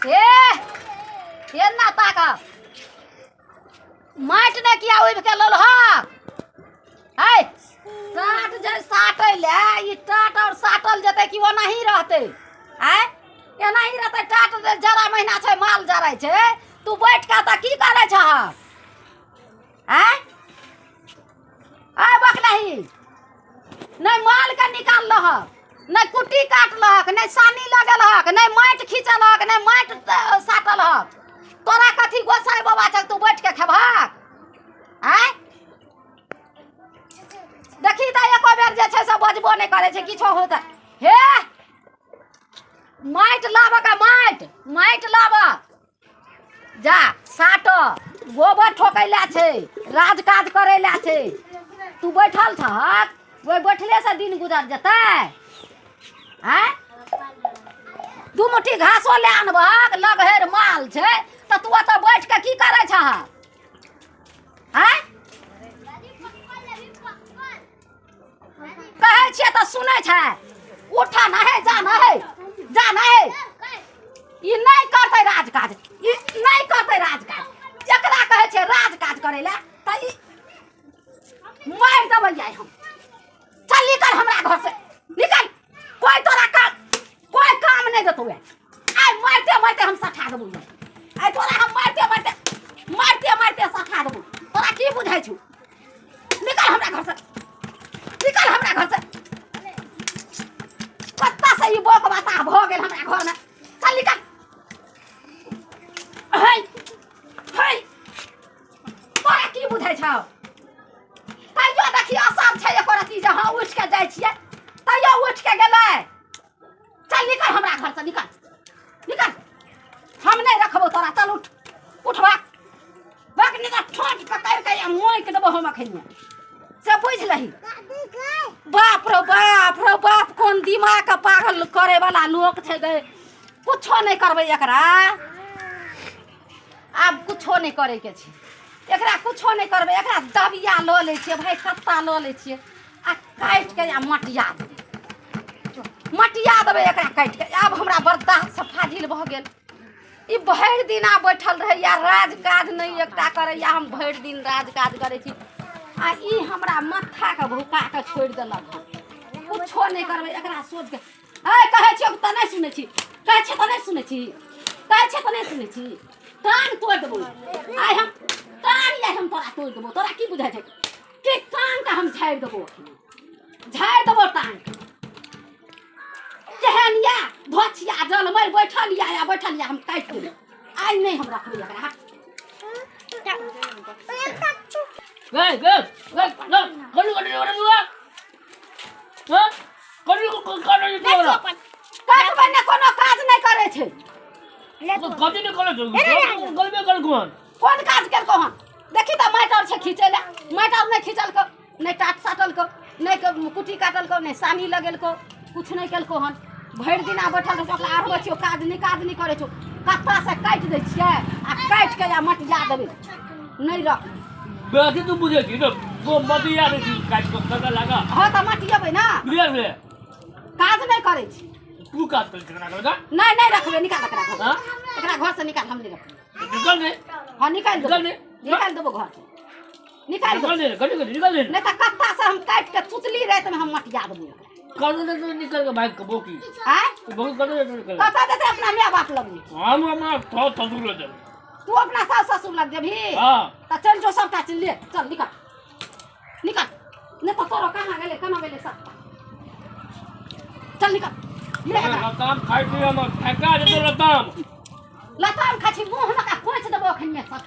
हे एना ताक माटि ने किया उबि के ललहक है टाट जे साटै ले ई टाट और साटल जेतै कि ओनाही रहतै आँय एनाही रहतै टाट जे जाड़ा महीना छै माल जरै छै तू बैठ कऽ तऽ की करै छह आँय आय बकलही नहि मालके निकाललहक नहि कुट्टी काटलहक नहि सानी लगेलहक नहि माटि खींचलहक नहि माटि साटलहक तोरा कथी गोसाइ बाबा छक तू बैठ के खेबहक आँय देखी तऽ एको बेर जे छै से बजबो नहि करै छै किछो हो तऽ हे माटि लाबऽ का माटि माटि लाबऽ जा साट गोबर ठोकै लए छै राज काज करै लए छै तू बैठल छहक ओहि बैठले से दिन गुजर जेतै आँय दू मुट्ठी घासो लए आनबहक लगहर माल छै तऽ तू ओतऽ बैठ कऽ की करै छहक आँय कहै छियै तऽ सुनै छै उठा ना है जा ना है जा ना है ई नहि करतै राजकाज ई नहि करतै राजकाज एकरा कहै छै राजकाज करै लए तऽ ई मारि देबै आइ हम चल निकल हमरा घर से निकल कोई तोरा काम कोई काम नहीं देतौ आइ मारते मारते हम सठा देबौ आइ तोरा हम मारते मारते मारते मारते सठा देबौ तोरा की बुझाइ छौ निकल हमरा घर से निकल हमरा घर से कत्ता से ई बोक बाता भऽ गेल हमरा घर में चल निकल है है तोरा की बुझाइ छौ तैयो देखी असर छै एको रत्ती जे हँ उठि के जाइ छियै तैयो उठि के गेलै चल निकल हमरा घर से निकल निकल हम नहीं रखबो तोरा चल उठ उठ भाग भाग निकल ठोंट पकड़ के आ मोइक देबो हम अखन से बुझ लही बाप रो बाप रो बाप कोन दिमाग के पागल करे वाला लोक छै गए कुछो नहीं करबै एकरा आब कुछो नहीं करे के छै एकरा कुछो नहीं करबै एकरा दबिया लऽ लै छियै भाई कत्ता लऽ लै छियै आ काटि के आ मटिया देबै मटिया देबै एकरा काटि के आब हमरा बर्दाश्त से फाजिल भऽ गेल ई भरि दिना बैठल रहैया राज काज नहि एकटा करैया हम भरि दिन राज काज करै छी आ ई हमरा माथाके भुका के छोड़ि देलक हन कुछो नहि करबै एकरा सोच के है कहै छियौ तऽ नहि सुनै छी कहै छियै तऽ नहि सुनै छी कहै छियै तऽ नहि सुनै छी कान तोड़ि देबौ आइ हम कान आइ हम तोरा तोड़ि देबौ तोरा की बुझाइ छै के कान के हम झाड़ि देबो झाड़ि देबो टांग जेहन या धोछिया जल मरि बैठल या या बैठल या हम काटि देबै आइ नहि हम रखबै एकरा हट गए गए गए गए करू करू करू हां करू करू करू काटबै ने कोनो काज नहि करै छै कथी नहि करै गलबे कर कोन कोन काज केलको हन देखी तऽ माटि आर छै खींचै लए माटि आर नहि खींचलको नहि टाट साटलको नहि कुट्टी काटलको नहि सानी लगेलको किछु नहि केलको हन भरि दिना बैठल रहै छै ओकरा आरबै छियौ काज नहि काज नहि करै छौ कत्तासँ काटि दै छियै आ काटि कऽ आ मटिया देबै नहि रख बेसी तू बुझै छी ने वो मटिया दै छी काटि कऽ कतऽ लगा हँ तऽ मटियेबै ने क्लियर भेलै काज नहि करै छी तू काज करै छी एकरा नहि नहि रखबै निकाल एकरा घर हाँ? एकरा घरसँ निकाल हम नहि रखबै निकल दे हाँ निकाल निकाल देबो दे। निकाल देबो घर से निकाल निकल देबो दे गली गली निकल दे नहीं तो कत्ता से हम काट के चुतली रात में हम मटिया देबो एकरा कर दे तो निकल के भाग के बोकी आय बहुत कर दे तो निकल कत्ता देते अपना माय बाप लग में हम अपना थो ससुर ले जाब तू अपना सास ससुर लग जेबही हां त चल जो सबटा चीज ले चल निकल निकल नहीं तो तोरो कहाँ गेले कना गेले सब चल निकल ले एकरा। लताम खाइ छी हम फेका जेतौ लताम लताम खाइ छी मुँह में का कोच देबो अखन में सब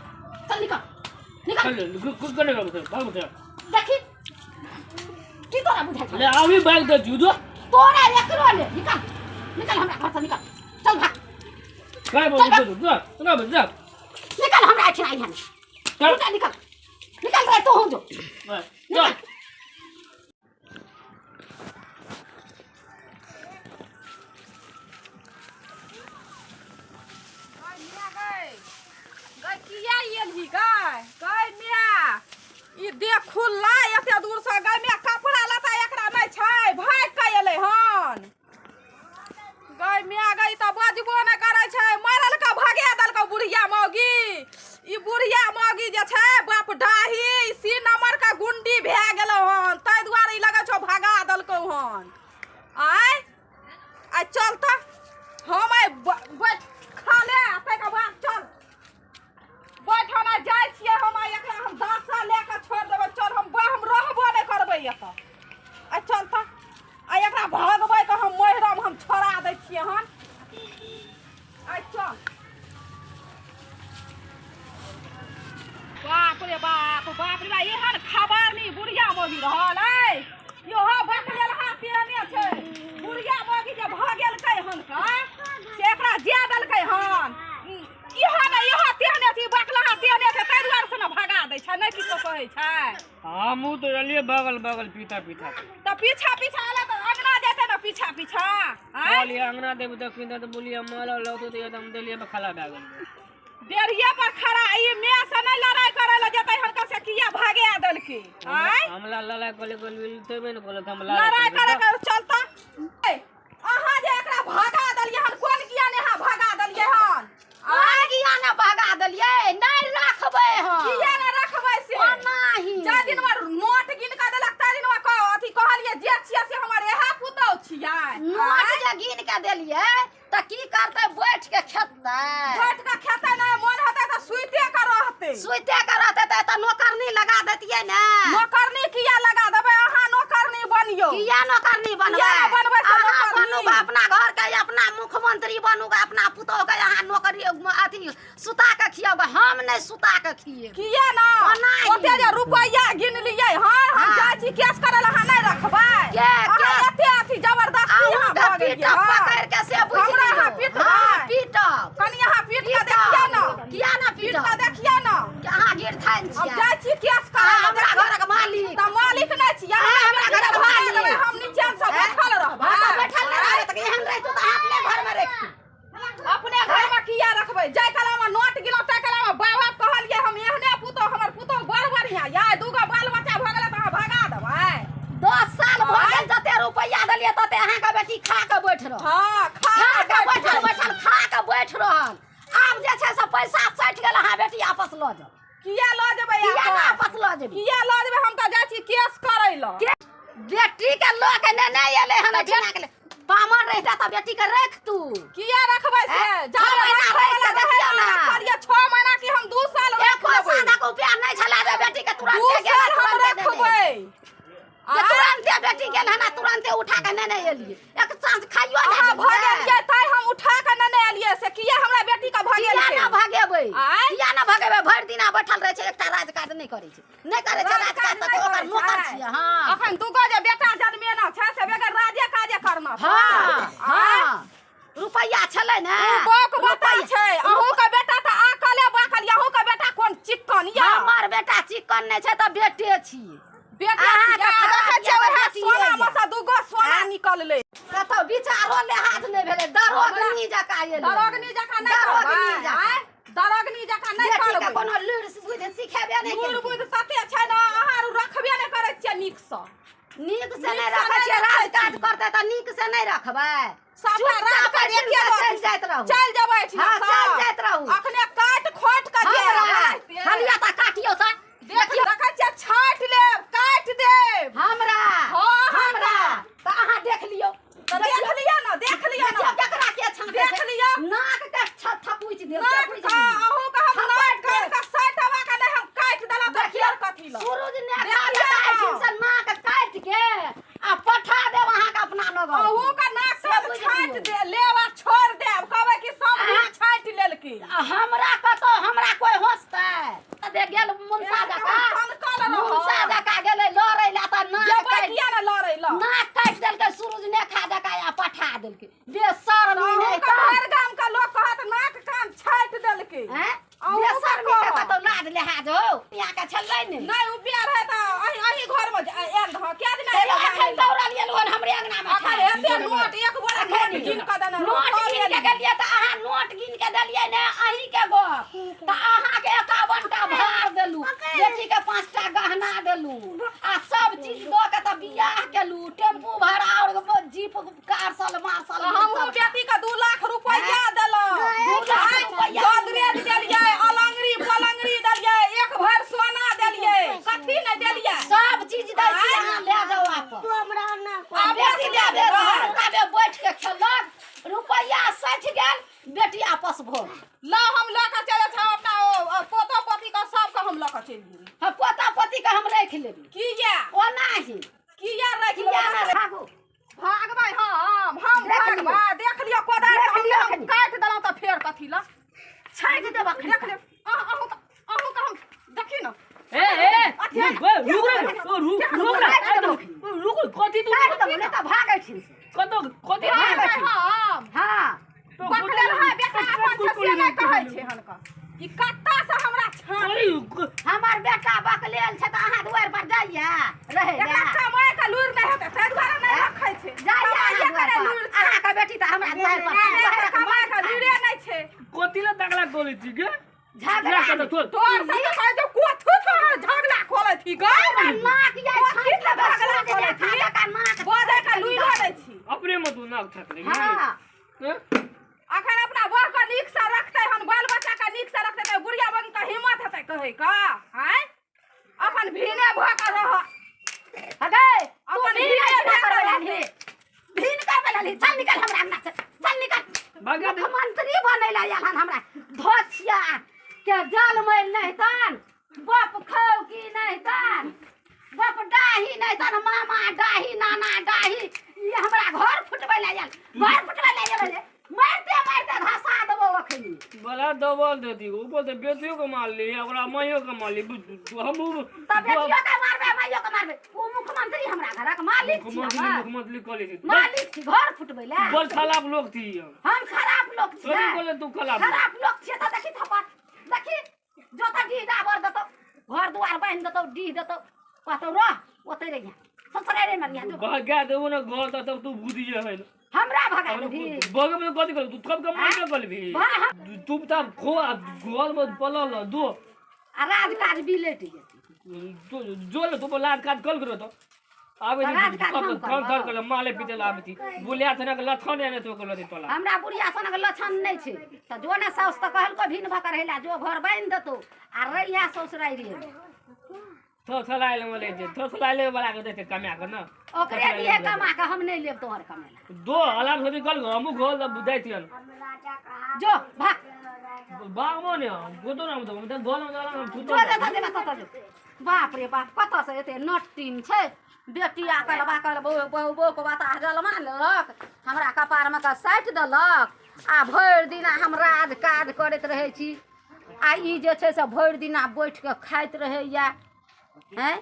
चल निकल निकल चल कुछ करे भाग उठे देखी की तोरा बुझाइ छौ ले अभी भाग दे जूदो तोरा एकरो ले निकल निकल हमरा घर से निकल चल भाग काय बोल दे जा ना बस जा निकल हमरा एठिना आइहन चल निकल निकल निकल रे तू जो जा निकल गै किया एलही गै गै माय ई देह खुलला एते दूर से गै माय कपड़ा लत्ता एकरा नहि छै भागि के एलै हन गै माय गै ई तऽ बजबो नहि करै बुढ़िया मौगी जे छै बाप डाही सी नंबर के गुंडी भए गेलौ हन, ताहि दुआरे ई लगै छौ भगा देलकौ हन। आय आइ चल तऽ हम आइ बैठ खा ले आ ताहिके बाद चल बैठ। हम आइ जाइ छियै, हम आइ एकरा हम दासा लए कऽ छोड़ि देबै। चल हम हम रहबो नहि करबै एतऽ। आइ चल तऽ आइ एकरा भगबै कऽ हम मोहरम हम छोड़ा दै छियै हन। आइ चल। बाप रे बाप, बाप रे बाप, एहन खबर नहीं बुढ़िया मौगी रहल ऐ यो हो बकलेल हाथ तेहने छै। बुढ़िया मौगी जे भऽ गेलकै हन का से एकरा जे देलकै हन इहो ने इहो तेहने छै, बकलहा तेहने छै, ताहि दुआरे से ने भगा दै छै, नहि किछो कहै छै। हमहूँ तऽ एलियै बगल बगल पीता पीता तऽ पीछा पीछा एलै तऽ अङ्गना जेतै ने पीछा पीछा। कहलियै अङ्गना देबै दखिन तऽ बोलियै माल लौतौ तऽ हम देलियै खला भए गेलै। डेढ़िए पर खड़ा ई my से नहि लड़ाइ करै लए जेतै हनका से किया भगा देलकै? आँय हमला लड़ाइ करे तबे ने कहलक हम लड़ाइ करे के चलता। अहाँ जे एकरा भगा देलियै हन कोन किया ने अहाँ भगा देलियै हन? कोन किया ने भगा देलियै? नहि रखबै हम। किया ने रखबै से? ओनाही जाहि दिन नोट गिन के देलक ताहि दिन अथी कहलियै जे छियै से हमर इएह पुतहु छियै। नोट जे गिन के देलियै तऽ की करतै? बैठ के खेतै। बैठ के खेतै नहि, मन हेतै तऽ सुइते के रहतै। सुइते के रहतै तऽ एतऽ नौकरनी लगा देतियै ने। नौकरनी किया लगा देबै? अहाँ नौकरनी बनियौ। किया नौकरनी बनबै? बनबै से अहाँ बनू अपना घर के, अपना मुख्यमंत्री बनू, अपना पुतहु के अहाँ नौकरी अथी सुता के खियाबै, हम नहि सुता के खिएबै। किया ना? ओते जे रुपैआ गिन लियै हन, हम जाइ छी केस करै लए, अहाँ नहि रखबै? के एते अथी जबरदस्ती अहाँ भऽ गेलियै। पकड़ि के से बुझि हमरा अहाँ पीटबै? पीटब। कनि अहाँ पीट के देखियै ने। किया ना पीटब? पीट के देखियै ने। अहाँ गिरथाइन छियै। हम जाइ छी केस करै लए। हमरा घरक मालिक। तऽ मालिक नहि छियै, हमरा घरक मालिक। हम नीचाँ से बैठल रहबै। हां बैठल नहि रहबै तऽ एहन रहितौ तऽ अहाँ अपने घर मे रखतू। अपने घर में किया रखबै? जाय काल मे नोट गिनौ ताहि काल मे बाबा कहलियै हम एहने पुतहु, हमर पुतहु बड़ बढ़िया यै, दूगो बाल बच्चा भऽ गेलै तऽ अहाँ भगा देबै? 10 साल भऽ गेल, जते रुपैआ देलियै तते अहाँके बेटी खा के बैठ रहल। हां खा के बैठल बैठल खा के बैठ रहल। आब जे छै से पैसा सटि गेल, अहाँ बेटी आपस लऽ जाउ। किया लऽ जेबै? किया ना आपस लऽ जेबै? किया लऽ जेबै? हम तऽ जाइ छी केस करै लए। बेटी के लऽ के नेने एलै हन एहिठिना के। पामर रहिता तऽ बेटी के रखतू। किया रखबै से? 6 महीना रखि के देखियौ ने। रखलियै 6 महीना की हम 2 साल रखबै। एको रुपया नहि छला जे बेटी के तुरंते गेल हम रखबै। जे तुरंते बेटी गेल हन तुरंते उठा के नेने एलियै। एक साँझ खाइयो नहि अहाँ भगेलियै तैं हम उठा के नेने एलियै। से किया हमरा बेटी के भगेलकै? किया ना भगेबै? किया ना भगेबै? भरि दिना बैठल रहै छै, एकटा राजकाज नहि करै छै। नहि करै छै राजकाज तऽ ओकर नौकर छियै। हां अखन दूगो जे बेटा जन्मेना छै से बगैर राजे काजे करना। हां हां रुपैआ छलै ने। बक बता छै अहूँ के बेटा तऽ आकले बाकल, अहूँ के बेटा कोन चिक्कन यै? हमर बेटा चिक्कन नहि छै तऽ बेटे छियै। बेटा देखै छियै ओएह सोना मे से दूगो सोना निकललै। कतौ विचारो लेहाज नहि भेलै। दरोगनी जकाँ एलै। दरोगनी जकाँ नहि करबै, दरोगनी जकाँ नहि करबै। कोनो लुरि बुद्धि सिखेबे नहि लुरि बुद्धि तते छै ने अहाँ रखबे नहि करै छियै नीकसँ। नीक से नहि रखै छियै। राजकाज करतै तऽ नीक से नहि रखबै? सबटा राजकाज एके चलि जाइत रहू। चलि जेबै एहिठिना। हां चलि जाइत रहू। अखने काटि खोटि कऽ जे हलिया तऽ काटियौ तऽ देखियौ। देखै छियै छाँटि लेब, काटि देब हमरा। हमरा तऽ अहाँ देख लियौ। देख लियौ ने, देख लियौ ने केकरा के छाँटै। देख लियौ नाक के थपुचि देब। अहूँ के हम नाक काटि कऽ सटवा के नहि हम काटि देलहुँ तऽ फेर कथी लए? सूरज ने काटि से नाक काटि के आ पठा देब अहाँके अपना नगर। अहूँ के नाक से छाँटि दे लेब आ छोड़ि देब, कहबै कि सब छाँटि लेलकै। हमरा कतौ हमरा कोइ हँसतै? दे गेल मुनसा जकाँ, मुनसा जकाँ गेलै लड़ै लए तऽ नाक काटि ने लड़ै लए नाक काटि देलकै सूरज नेखा जकाँ आ पठा देलकै। बेशर्मी नहि भरि गाम के लोक कहत नाक कान छाँटि देलकै। बेशर्मी के कतौ लाज लिहाज हौ? यहाँ के छलै ने नहि उ बियाह रहै तऽ अही घर मे आयल रहौ। कै दिना अखन दौड़ल एलहुँ हन हमरे अंगना मे। अखन एते नोट एक बोरा नोट गिन कऽ देने नोट गिन के गेलियै तऽ अहाँ नोट गिन के देलियै ने अहीं के गप तऽ अहाँके 51 टा भार देलू, बेटी के 5 टा गहना देलू आ सब चीज दऽ के तऽ बियाह केलू। टेम्पू भाड़ा और जीप कार सल मार्शल। हमहूँ बेटी के 2 लाख रुपैआ देलहुँ, 2 लाख रुपैआ गोदरेज देलियै, अलंगरी पलंगरी देलियै। बेटी आपस भो ला हम लऽ कऽ चलि जाइ छौ अपना ओ पोता पोती के सबके हम लऽ कऽ चलि जेबै। हम पोता पोती के हम राखि लेबै। किया? ओनाही। किया राखि किया लेबै? नहि भागू। भागबै हम देख लियौ। भागबै। देख लियौ कोदारि देख से लियौ हम एखनी। काटि देलहुँ तऽ फेर कथी लऽ छाँटि देब एखन। देख लियौ। अहूँ के हम देखी न। ए ए रुक रुक रुक रुक रुक कथी तू काटि देबौ नहि तऽ भागै छी से। कतो कथी भागबै हम। हाँ। बकलेल है बेटा अपन छै से नहि कहै छै हनका। ई कत्ता से हमरा छाँट। हमर बेटा बकलेल छै तऽ अहाँ दुआरि पर जाइया रहै लए। एकरा कमाइ के लूरि नहि हेतै ताहि दुआरे नहि रखै छै। जाइया अहाँ कमाइए दुआरि के पर। लूरि छै। अहाँके बेटी तऽ हमरा दुआरि पर नहि, कमाइ के लूरे नहि छै। कथी ला दगला गोली छी गे? झगड़ा तोर से तऽ कहै छौ कोथू तोहर झगड़ा खोलै छी गे। हमर नाक जाइ कथी छाँटि ला देबै, झगड़ा सूट खोलै देखा छी? देखा नाक बजै के लूरि नहि छी। अपने में तू नाक छाटले। हाँ। अखन अपना बह के नीक से रखतै हन, बाल बच्चा के नीक से रखतै तऽ बुढ़िया बन के हिम्मत हेतै कहै के? आँय अखन भीने भऽ के रह। हगे तू अपन भीन भीने ऐसना भए करबै कऽ लाली। भीन करबै लाली। चल निकल हमरा अंगना से, चल निकल। भागा दे। मुख्यमंत्री बनै ला आयल हन हमरा। धोछिया के जल मैल नहीं तन, बाप खौ की नहीं तन, बाप डाही नहीं तन, मामा डाही नाना डाही। ई हमरा घर फुटबै ला आयल, घर फुटबै ला आयल रे। मारते मारते धसा देबौ अखनी। बड़ा दबल देती ऊपर से बेटियों के मार ली ओकरा माइयो के मार ली। हम तऽ बेटियो के मारबै माइयो के मारबै। ओ मुख्यमंत्री हमरा घरक मालिक छी। मुख्यमंत्री हमर मुख्यमंत्री कॉलेज मालिक छी घर फुटबै ला। बड़ खराब लोग थी हम। हम खराब लोग कथी छियै। बोले तू खराब लोग? खराब लोग छियै तऽ देखी थप्पड़ देखी जोता डीह डाबर देतौ, घर दुआर बान्हि देतौ, डीह देतौ, कहतौ रह ओतै रहिहे ससुरारे मे रहिहे। जो भगा देबो ने घर तऽ तब तू बुझिए है। हमरा भगा देबही? बगे में कथी करबी? तू कब के मार करबी? वाह। तू तब खो आ घर में पलल दो आ राज काज बिलटि जेतै। जो ले तू लाज काज कल करो तो आबे राज काज हम थर थर करबौ। कर माले पीते लाबे थी बुलिया थनक लथन ने तो कर तोला। हमरा बुढ़िया सनक लक्षण नहि छै तऽ जो ने साउस तऽ कहलको भिन भऽ कऽ रहै ला, जो घर बान्हि देतौ आ रहिया ससुरारि रे। थोथलाइल मले जे थोथलाइल वाला के देते कमा के न ओकरे दिहे कमा के, हम नहि लेब तोहर कमेला। दो अलाम से निकल हमहु घर ल बुझाइ थियन। जो भाग। बागमो ने गोतो ना हम तो घर में जाला हम जो जतऽ जेबे ततऽ जो। बाप रे बाप कतऽ से एते नटीन छै। बेटी आकल बाकल बहु बहु बहु के बताह जलमा लेलक, हमरा कपारमे के साटि देलक आ भरि दिना हम राज काज करैत रहै छी आ ई जे छै से भरि दिना बैठ कऽ खाइत रहैया। हैं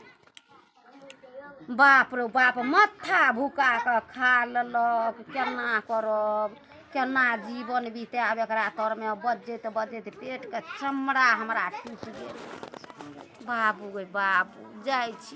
बाप रो बाप माथा भुका कऽ खा लेलक। केना करब, केना जीवन बितायब एकरा तरमे? बजैत बजैत पेटके चमड़ा हमरा टूटि गेल। बाबू गे बाबू जाइ छी।